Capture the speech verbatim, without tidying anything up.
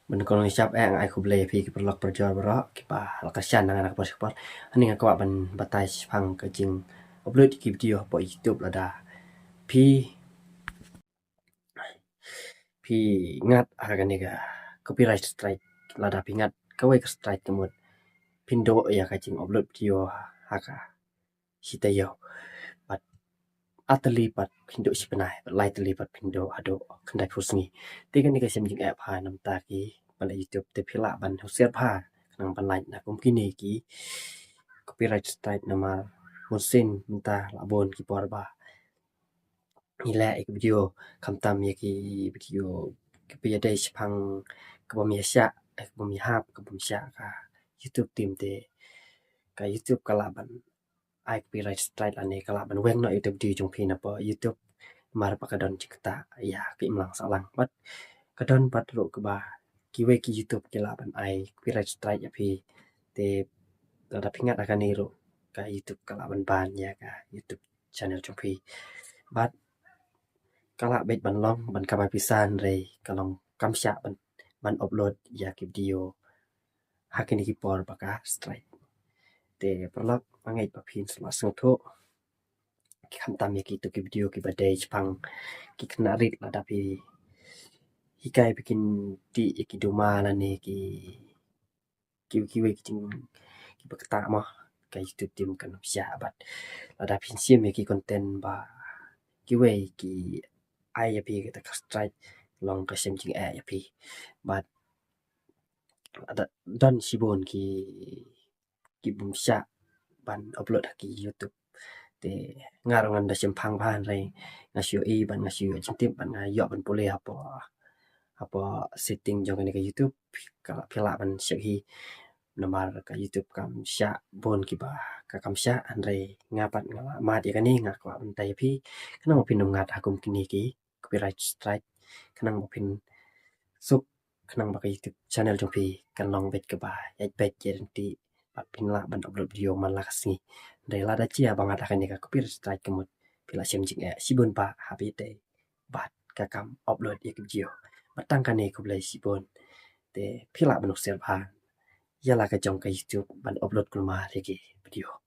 Ban kong shap eh, nga ai khublei phi ki paralok parajor baroh kiba la kyrshan na nga na ka por sha ka por. Hangne nga kwah ban batai shaphang ka jing upload ki video hapoh YouTube lada phi phi ngat ha kane ka copyright strike, lada phi ngat kawei ka strike ka mut phin duh ïa ka jing upload video ha ka shi taïew. Bad ar tylli pat phin duh shi bnai, bad lai tylli pat phin duh haduh khyndai phew sngi. Te kane ka shem jingeh bha na bynta kiba leh YouTube, te phi lah ban husiar bha khnang ban lait na kum kine ki copyright strike namar bunsien mynta la bun ki por ba ngi leh ïa ki video, khamtam ïa ki video kiba ïadei shaphang ka bym ïa shah, ka bym ïa hap, ka bym shah ka YouTube team, te ka YouTube ka lah ban ai copyright strike lane ka lah ban weng noh ïa ka video jong phi na poh YouTube. Namar ba ka don jingktah ïa ka imlang sahlang. Bad ka don pat ruh kaba kiwei ki YouTube ki lah ban ai copyright strike ïa phi. Te lada phi ngat ha kane ruh ka YouTube ka lah ban ban ïa ka YouTube channel jong phi. Bad ka lah beit ban long ban kamai pisa hynrei ka long kam shah ban, ban upload ïa ki video ha kine ki por ba ka strike. Te paralok, nga ngeit ba phin sa la sngewthuh, khamtam ïa kito ki video kiba dei shaphang ki khynnah rit, lada phi hikai ba kin dih ïa ki duma lane ki, ki, kiwei ki jing, kiba ktah mo, ka YouTube team kan ym shah. Bad lada phin shim ïa ki content ba kiwei ki ai ïa phi kata ka strike, long ka shem jingeh ïa phi. Bad lada don shibun ki, ki bym shah ban upload ha ki YouTube. Te nga ruh ngan da shemphang bha hynrei nga shu ïohi bad nga shu ïoh jingtip bad nga ïoh ban pule hapoh, hapoh setting jong kane ka YouTube. Ka, phi lah ban check hi. Namar ka YouTube kam shah, bun kiba ka kam shah, hynrei nga pat nga la mad ïa kane, nga kwah ban batai ïa phi khnang ba phin ym ngat ha kum kine ki copyright strike, khnang ba phin suk, khnang ba ka YouTube channel jong phi kan long beit kaba ïaid beit ïaid ryntih, bad phin lah ban upload video man la ka sngi. Hynrei lada jia ba ngat ha kane ka copyright strike ka mut phi la shem jingeh shibun ba ha phi te bad ka kam upload ïa ki video. Bad tang kane, khublei shibun. Te phi lah ban husiar bha ïa la ka jong ka YouTube ban upload kulmar ïa ki video.